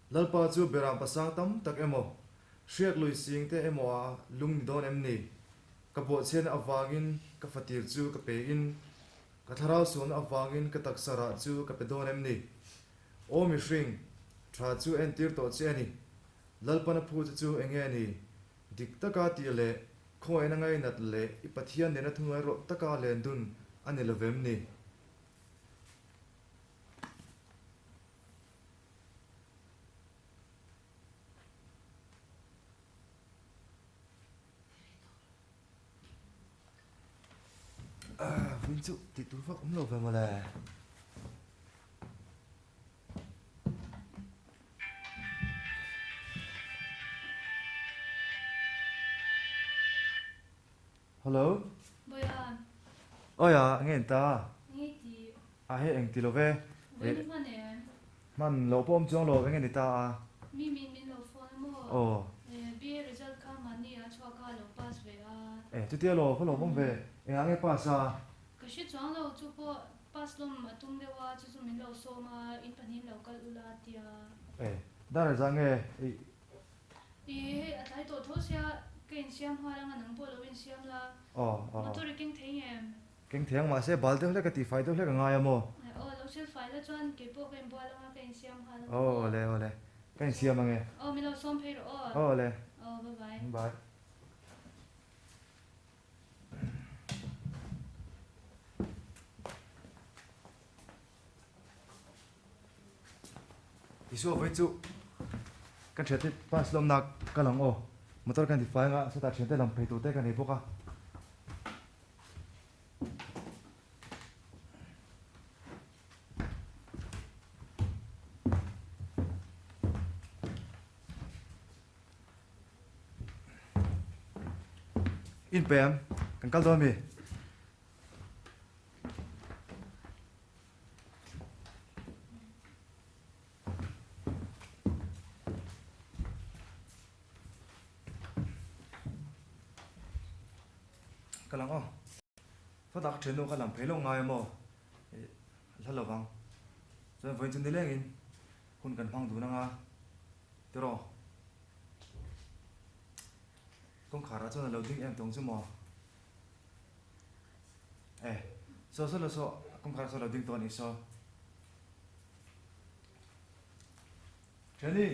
Lalpa chu beram pasang tam tak emaw, hriak lui sing te emaw a lung ni dawn em ni? Ka bawhchhiatna avangin ka fatir chu ka pe in, ka thlarau sualna avangin ka taksa rah chu ka pe dawn em ni? Aw mihring, tha chu entir tawh che a ni. Lalpana phu che chu enge a ni? Dik taka tih leh khawngaihna ngainat leh i Pathian nena thuhnuai rawlh taka len dun a ni lovem ni? Vawin chu tih tur vak awm lo ve mawle. Hello. Bawiha. Awi a, nge in ta? Nge ti? A hei eng ti lo ve. Vawiin i hman em? Hman loh pawh awm chuang lo, enge ni ta a? Mi min min lo phone a maw? Aw. BA result kha mahni a chhuak a, lo pass ve a. E, chutia lo, ka lawm awm ve. Engah nge pass a? Ka hre chuang lo, chu pawh pass lawm a tum deuh a, chu chu min lo sawm a, in pahnihin lo kal ula a tia. E, dar zah nge i I hei a tlai tawh tho sia, ka insiam nghal anga nang pawh lo insiam la. Aw, aw. Motor i keng thei ngem? Keng thei ang mahse bal deuh hlek a tihfai deuh hlek a ngai a maw? Aw, lo sel fai la chuan kei pawh ka inbual anga ka insiam nghal ang. Aw, awle, awle. Ka insiam ange. Aw, min lo sawm phei rawh aw. Aw, awle. Aw, bye bye. Bye. Isua vawi chu kan thiante bus lawmna kal ang aw, motor kan ti fai anga sawtah thiante lam phei tur te ka nei bawk a. In pem kan kal dawn mi? Ka lang aw. Sawtah ka thiannu kha lam phei lo ngai a maw? Ih hla lo vang. Chuan vawiin chu nilengin hun kan hmang dun anga tiraw? Kawngkharah chuan a lo ding em tawng chu maw? E, saw saw lo saw, kawngkhar saw lo ding tawh a nih saw. Thiani!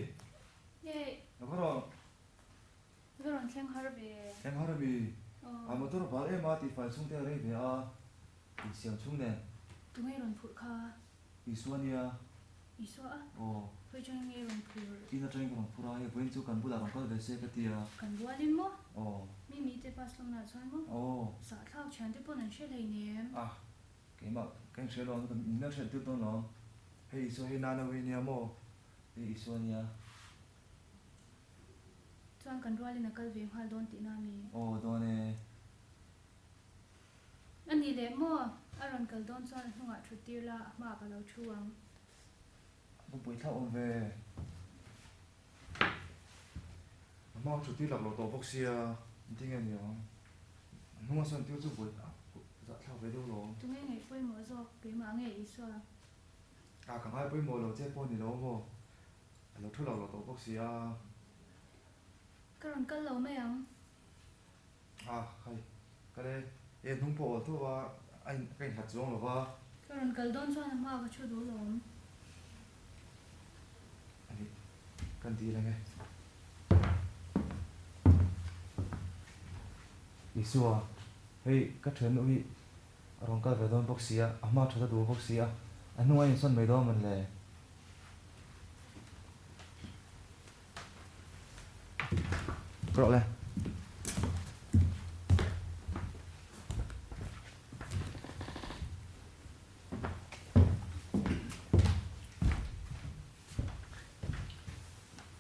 Nge? Lo va rawn. Va rawn thleng har ve. Thleng har ami? Aw. A motor bal em a, tihfai chhung te a rei ve a, insiam chhung nen. Tunge rawn phurh kha? Isua nia. Isua a? Aw. Khawi atangin nge rawn phur? In atangin ka rawn phur a, hei vawiin chu kan bulah rawn kal ve se ka ti a. Kan bualin maw? Aw. Mi mite pass hlawmna chuan maw? Aw. Sahthlak thiante pawn an hre hlei nem. A, keimah ka inhre lo ang, ka min hriat tir dawn lo ang. Hei Isua hi Nanawi nia maw? Hei Isua nia. Chuan kan rualin a kal ve nghal dawn tihna ami? Aw, dawn e. A ni leh maw? A rawn kal dawn chuan a hnungah thut tir la, a hmaah ka lo thu ang. A va pui thlauh awm ve. A hmaah thut tir lak lo tawh bawk sia, engtin nge ni ang? A hnunga sawn tir chu buai zah thlak ve deuh lo ang. Tunge ngaih pawimawh zawk? Keimah nge Isua? A, ka ngai pawimawh lo che pawh ni lo maw? A lo thu lak lo tawh bawk sia. Ka rawn kal lo mai ang. A, khai, kal e, e hnung pawh awl tho a, a in, ka inhlat chuang lo va. Ka rawn kal dawn chuan a hma ka thu duh lawm. A nih, kan dil ang e. Isua, hei ka thiannu hi a rawn kal ve dawn bawk si a, a hma that a duh bawk si a, a hnungah a insawn mai dawn mawn le. Rawh le.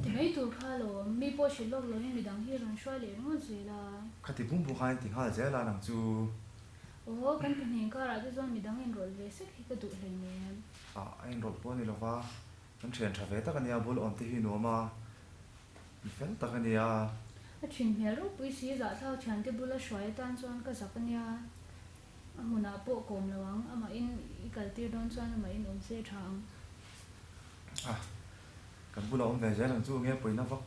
Ti mai tur kha alawm, mi pawh hrilh lawk loin midang hi rawn hruai leh ringawt zel a. Khati bung bung khan ti nghal zel a nang chu. Aw, kan pahnih inkarah te chuan midang inrawlh ve sek hi ka duh hleinem. Ah, a inrawlh pawh a ni lova. Kan thian tha ve tak a nia, bul awm te hi nuam a, mi fel tak a nia. A thin hmel ropui si, zahthlak thiante bula hruai atan chuan ka zak a nia. A hmunah pawh kawm lo ang, amahin i kaltir dawn chuan amahin awm se tha ang. A. Kan bulah awm ve zel ang chu nge pawina vak.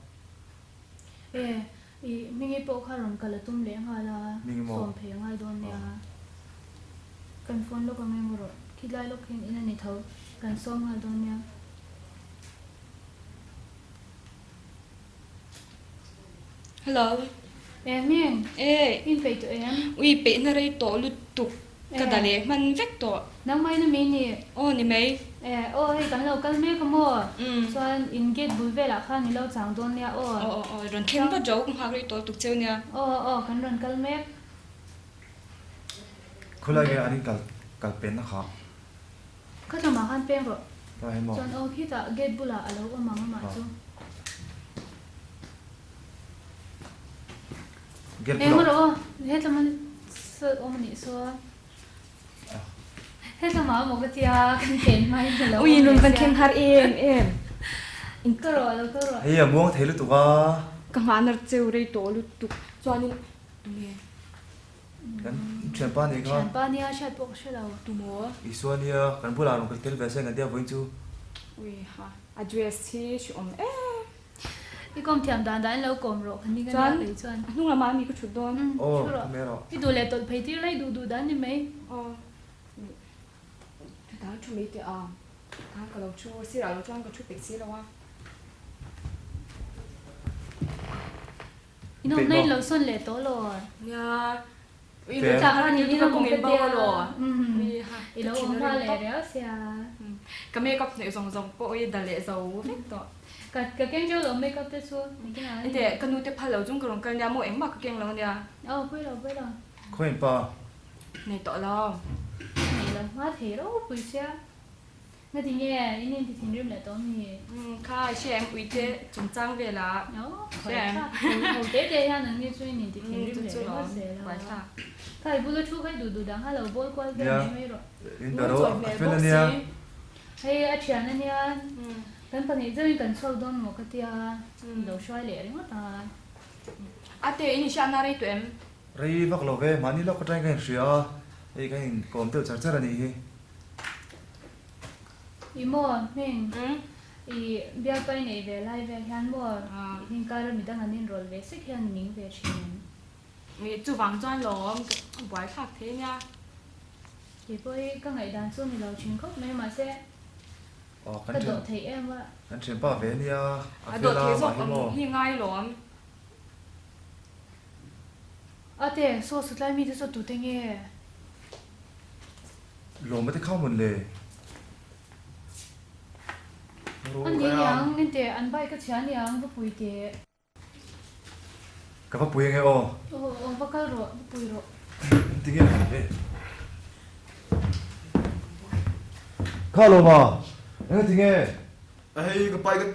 E, i Hmingi pawh kha rawn kal a tum leh nghal a, Hmingi maw? sawm phei a ngai dawn nia. Kan phone lawk ang emaw rawh, khilai lawk hian in a ni tho, kan sawm nghal dawn nia. Hello. E Hming, E. in peih tawh em? Ui, peihna rei tawh lutuk. Ka da leh hman vek tawh. Nangmah in ami ni? Aw ni mai. E, aw hei kan lo kal mek a maw? Chuan in gate bul velah khan i lo chang dawn nia aw. Aw aw aw, rawn thleng vat ro, ka nghak rei tawh lutuk cheu nia. Aw aw, kan rawn kal mek. Khawilai nge an in kal kal penna kha? Kha tlawmah khan peng rawh. Tlai hi maw? Chuan aw khitah gate bulah a lo awm ang amah chu. Gate Eng bulah. rawh aw, hetlama saw awm anih saw. Hetlama maw ka tia kan pen hmain a lo awm Ui leh rawn van sia. thleng har em em. Ka rawh lo ka rawh. Hei a muang thei lutuk a. Ka nghahna cheu rei tawh lutuk chuanin tunge? Kan thianpa nih kha. Thianpa nia hriat pawh ka hre lo. Tu maw? Isua nia kan bulah rawn kal tel ve se kan tia vawiin chu. Ui ha, a dress hi hreawm em. I kawm thiam dan dan in lo kawm rawh ka ni ka nia kei chuan. A hnung lamah ami ka thut dawn. Aw, ka hmel rawh. I duh leh tawlh phei tir lai duh duh dan ni mai. Aw, thu dan thu mai teh a. Khan ka lo thu, sirah lo chuan ka thu peih si lo a. In awmna in lo sawn leh tawh lo. Nia, ui lo tlak a ni ka kawng in bo a lo. I lo awm hma leh riau sia. Ka makeup hnaih zawng zawng pawh i da leh zo vek tawh. Ka ka keng teuh lo makeup te chu nikin ah. Ente ka nu te phal lo chung ka rawn kal nia maw engmah ka keng lo nia. Aw pawi lo pawi lo. Khawi in pa. Nei tawh lo. Nei lo hma thei ropui sia. Nga ti nge in in ti thinrim leh tawh mi? Umm kha i hria em uite chungchang vel ah. Hria em? Ho te te hian an ni chu in in ti thinrim leh ringawt zel a. Kha i bula thu kha i duh duh dang kha lo bawl kual vel mai mai rawh. In dah rawh a fel ania. Hei a thian ania kan pahnih zeuhin kan chhuak dawn maw ka tia lo hruai leh ringawt a. Ate in i hriatna rei tawh em? Rei vak lo ve, mahni lawk atangin ka inhria a, hei ka inkawm deuh char char a nih hi. I maw hming i bialpa i neih ve lai vel hian maw i inkar a midang an inrawlh ve sek hian i ning ve thin em? I chuvang chuan lawm ka buai thlak thei nia. Kei pawh hi ka ngaihdan chu ni lo thin khawp mai mahse ka dawh theih em a. Kan thianpa ve nia a A fel dawh a thei zawk mahhi ang maw? hi ngai lawm. Ate, saw satlai mite saw tute nge? Lawma te kha mawn le. A ni niang, engte an bike a chhia niang, va pui teh. Ka va pui ange aw. Aw aw, va kal rawh, va pui rawh. Engti nge han ve. Kha Lawma, engati nge? A hei ka bike a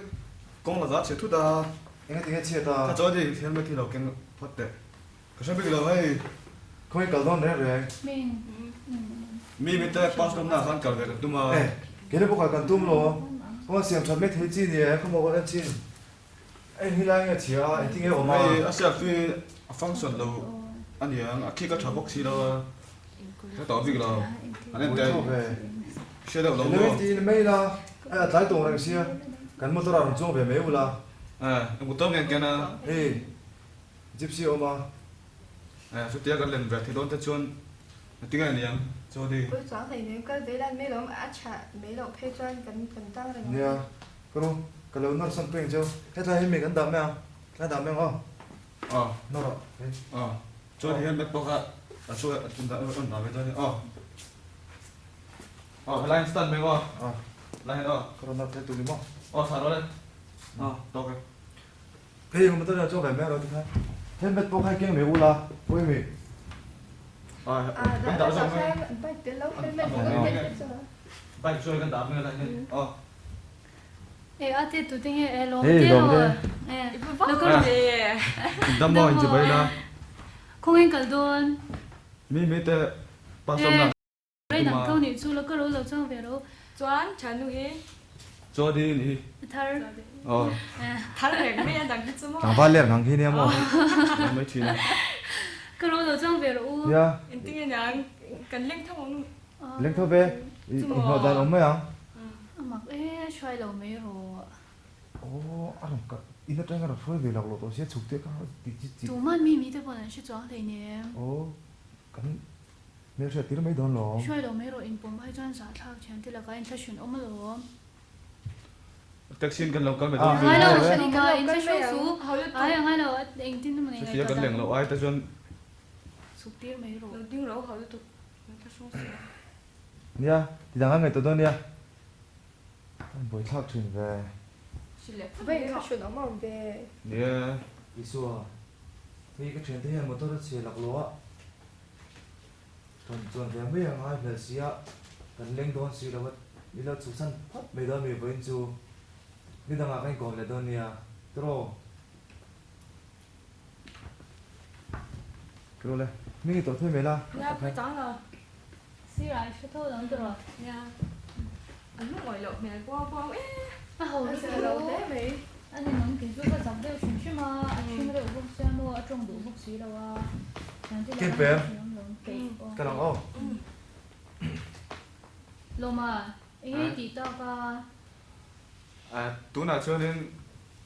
kawng lakah chhiat thut a. Engati nge chhiat a? Kha chuan hei helmet hi lo keng phawt teh. Ka hre bik lo hei. Khawi kal dawn reng reng. Mi mi te pass tumna ah khan kal ve kan tum a. Eh, kei pawh kal kan tum lo. Kawng siam that mai thei chi ni e, khawmaw kan en chin. Eng hi lai nge chhia a, engtin nge awm a? Hei a siak chu a function lo a niang, a khik a tha bawk si lo a, ka tawh bik lo. An en teh hria deuh lo maw? Eng tiin mai ila, a tlai tawng reng sia, kan motor ah rawn chuang ve mai ula. Eh, eng motor nge an ken a? Hei. Gypsy awm a. Eh, chutia kan lem ve thei dawn te chuan engtin nge niang Jody? Pawi chuang hlei nem kal ve lan mai lo a tha mai loh phei chuan kan kan tang reng ang. Nia, ka ru, ka lo nawr sawn peng cheu. Hetlai hi mi kan dah mai ang, tlai dah mai ang aw. Aw. Nawr rawh, hei. Aw, Jody helmet pawh kha a chu a rawn dah ve dawn nia aw. Aw, helai hian stand mai ang aw. Aw. Helai hian aw. Ka rawn nawr thei tur ni maw? Aw, thlah rawh le. Aw, tawk e. Hei engemaw ta chuan ve mai rawh tikhan helmet pawh kha i keng mai ula pawi mi. Kan dah zawk mai. Bike chu kan dah mai lai hian aw. E a te tu te nge e lawm te lo e lo kal rawh. Dam maw in chibai la. Khawngin kal dawn. Mi mi te pastor na. Rei dang tho nih chu lo ka ro lo chuang ve ro. Chuan Thanu hi. Chaw di nih hi. Thar. Aw. Thar reng mai a dang hi chu maw. Tlangval leh ang hi nia maw. Mai mai thin a. Ka ro lo chuang ve ro u. Nia. Engtin nge niang kan leng tho ang. Leng tho ve. I hnawh dan awm mai ang. A mak e hruai lo mai rawh. Aw a rawn kat in atang a rawn hruai ve lak loh tawh sia chhuk te kha ti chi chi. Tuman mi mi te pawn an hre chuang hleinem. Aw kan hmelhriat tir mai dawn lawm. Hruai lo mai rawh inpawm ai chuan zahthlak thian te lakah inthlahrun awm alawm. Taxi in kan lo kal mai dawn mi. Angai lo Shalima inthlahrung su ai angai lo engtin emaw nei ngaihtuah dan. Kan leng loh ai te chuan. Chhuk tir mai rawh. Lo ding ro ho lutuk inthlahrung su. Nia ti dang a ngaihtuah dawn nia. An buaithlak thin ve. Vawi kha hrawn awm awm ve. Nia. Isua, hei ka thiante hian motor a chhe laklawh a, rawn chuan ve mai a ngai hmel sia, kan leng dawn si lo a, ni lo chhuhsan phawt mai dawn mi vawiin chu nidangah ka inkawm leh dawn nia, tiraw? Tiraw le, hming i tawh thei mai la. Nia, pui chang lo. Sir a i hre tho lo tiraw? Nia, an lungawi loh hmel buau buau e. A ho lutuk lo hle mai. A ninawm kei chu ka chak deuh hrim hrim a, a ṭhing reuh bawk sia maw, a ṭawng duh bawk si lo a. Thiante Ken lakah pem. hian ṭhenawm lo peih aw. Ka lang aw. Lawma, eng nge i tih tak a? Tunah chuanin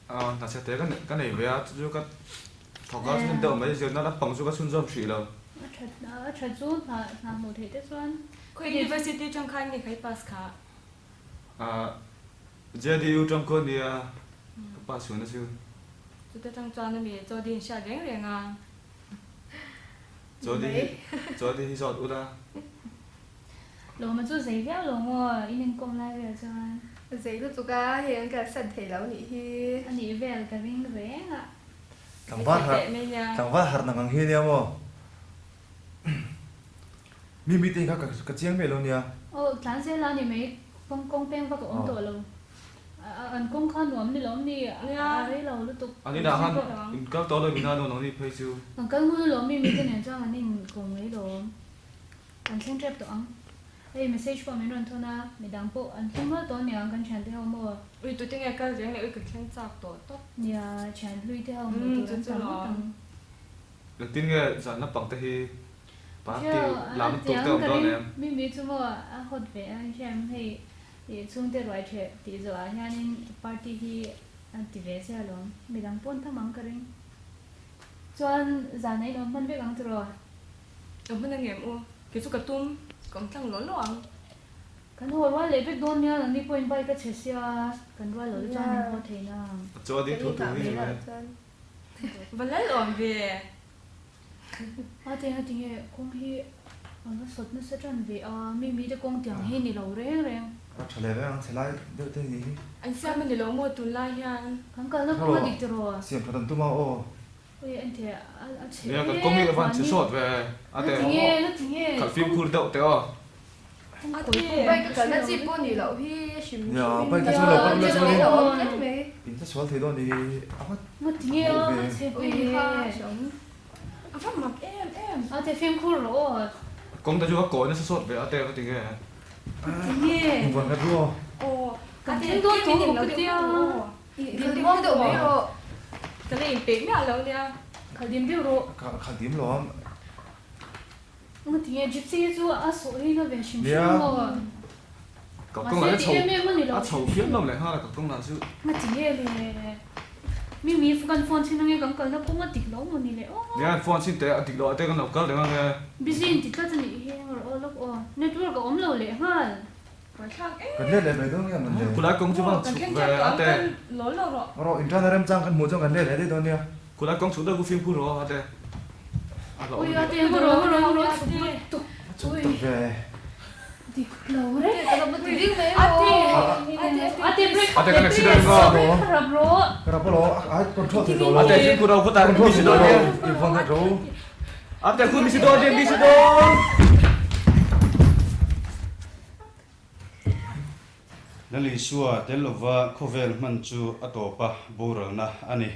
hna te ka nei ve a, chu chu ka thawk a, chuan deuh mai zirna lampang chu ka chhunzawm hrih lo. A that a that chu hna hna hmuh theih te chuan. Khawi University tang khan nge khai pass kha? JDU tang khaw nia ka pass hun a chu. Chute tang chuan ami chaw din hriat reng reng a. Chaw din hi chaw din hi zawt ula. Lawma chu zei viau lo maw in inkawm lai vel chuan. Zei lutuk a, hei an kalsan thei lo nih hi. A nih vel ka ring reng a. Tlangval harh tlangval harh nang ang hi nia maw. Mi mi te hi kha ka chiang miah lo nia. Aw tlan zel a ni mai kawng kawng peng vak a awm tawh lo. An kawng kha nuam ni lawm ni a rei lo lutuk. An inah khan in kal tawh lo min a nuam ang ni phei chu. Kan kal ngun alawm mi mi te nen chuan an inkawm mai lawm. An thleng tep tawh ang. Hei message pawh min rawn thawn a, midang pawh an thleng nual tawh aniang kan thiante ho maw? Ui tute nge kal reng leh ui ka thleng chak tawh tawp. Nia, thian hlui te ho hmuh tur an tam ngawt ang. Engtin nge zan lampang te hi party lam tuk te awm dawn em? Mi mi chu maw a hot ve a hian hei chhungte ruai theh tih zawh ah hianin party hi a ti ve sia alawm. Midang pawn tham ang ka ring. Chuan zan a inawm hman vek ang tiraw? Ka hmun a ngem u, kei chu ka tum, ka awm tlang law law ang. Kan haw rual leh vek dawn nia, nangni pawhin bike a chhe sia, kan rual lo te chuan min haw thei na. A chaw ding thu thu hi ni mai. Va lal awm ve. A te a tinge kawng hi a va sawt nasa tan ve a, mi mi te kawng tiang hi ni lo reng reng. A tha leh reng ang chhe lai deuh te ni hi. An siam a ni lo maw tunlai hian. Kan kalna kawng a dik tiraw? Siam that an tum a aw. Nia kan kawng hi a van chhe sawt ve a te khalh fimkhur deuh teh aw. Bike a kalna chi pawh nih loh hi hrim hrim Nia bike te chu lo kal ula chuanin in hre sual thei dawn ni a va ui ha hreawm a va mak em em. A te fimkhur rawh aw. Kawng te chu a kawi nasa sawt ve a te va ti nge. Tinge. Invuan nghet ru aw. Aw kan thleng dawn tawh maw ka tia. Khalh dim deuh mai rawh. Ka la inpeih miah lo nia. Khalh dim deuh rawh. Khalh dim lo a. Nga tinge gypsy hi chu a sawh hi na ve hrim hrim maw. Ka kawng lah hi a chho phian lo leh nghal a ka kawng lah chu. Nga tinge le. Mi mi kan phone chhin ange kan kalna kawng a dik lo maw ni le aw. Nia phone chhin teh a dik loh ah te kan lo kal reng ange. Busy in ti tlat a nih hi rawh aw lawk aw. Network a awm lo leh nghal. Kan let leh mai dawn nge mawn le? Khulai kawng chu vang chhuk ve a te. Rawh in tan a remchang kan hmuh chuan kan let leh daih dawn nia. Khulai kawng chhuk deuh chu fimkhur rawh a te. A hlauh awm hle. Chhuk tak ve. A te kan accident nga. Ka rap alo a control thei tawh lo. A te fimkhur ro khutah control mi si thei tawh dawn lo. I vawn nghet ro. A te khut mi si dawn mi si dawn. Lal Isua tel lova khawvel hman chu a tawp a, boralna a ni.